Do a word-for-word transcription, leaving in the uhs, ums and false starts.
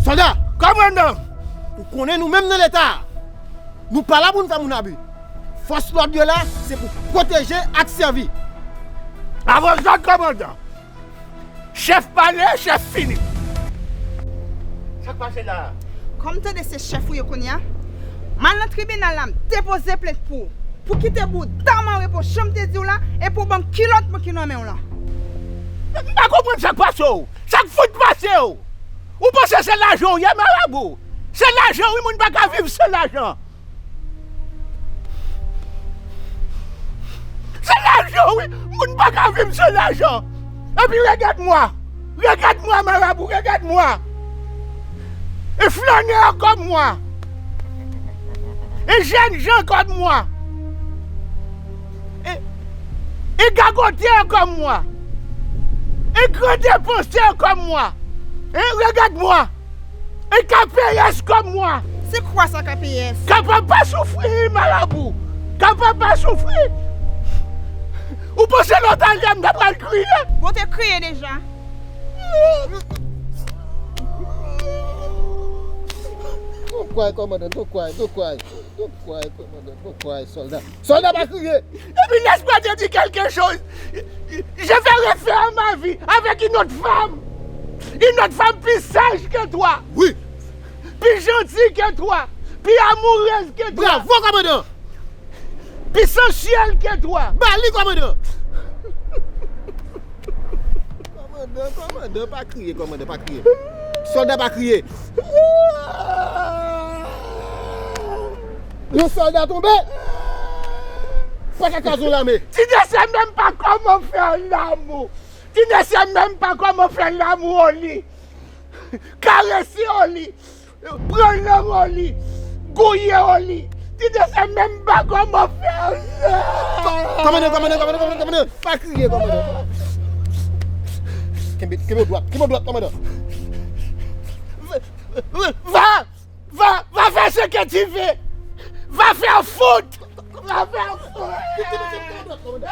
Sòlda! Kòmandan! Ou konnen nou menm nan Leta a, nou pa la pou n fè moun abi. Fòs lòd yo la, se pou pwoteje ak sèvi. Avozòd, kòmandan! Chèf pale, chèf fini. Sa k pase la a? Kòm m tande se chèf ou ye kounye a, m al nan tribinal la, m depoze plent pou ou. Pou kite bouda m an repo, jan m te di w la, e pou w ban m kilòt mwen ki nan men w lan. M pa konprann sa k pase w. Sa k fout pase w? Ou panse se lajan w ye, marabou? Se lajan, wi, moun pa ka viv san lajan. Se lajan, wi, moun pa ka viv san lajan. Epi regarde-moi, regarde-moi, marabou, regarde-moi. E flânè kòm mwen. E jèn jan kòm mwen. E, e gagotè kòm mwen. E gran depansè kòm mwen. Hein, regarde-moi. E K P S kòm mwen. Se kwa sa K P S? Kapab pa soufri, marabou. Kapab pa soufri. Ou panse lè w t ale a m ta pral kriye? Bon, te kriye deja. Don't cry, kòmandan, don't cry, don't cry. Don't cry, kòmandan, don't cry, sòlda. Sòlda, pa kriye. Epi laisse-moi te dire quelque chose. Je vais refaire ma vie avec une autre femme. Une autre femme plus sage que toi. Oui. Plus gentille que toi. Plus amoureuse que toi. Bravo, kòmandan. Plus sensuelle que toi. Ba li, kòmandan. Kòmandan, kòmandan, pa kriye, kòmandan, pa kriye. Sòlda, pa kriye. Yon sòlda tonbe. Pa ka kraze yon lame. Tu ne sais même pas comment faire l'amour. Tu ne sais même pas comment faire l'amour au lit. Caresser au lit. Pran lang au lit. Gouye au lit. Tu ne sais même pas comment faire. Kòmandan, kòmandan, kòmandan, kòmandan, kòmandan. Pa kriye, kòmandan. Kenbe, kenbe w dwat, kenbe w dwat, kòmandan. Va, va, va, va faire ce que tu veux. Va faire foot. Va faire foot.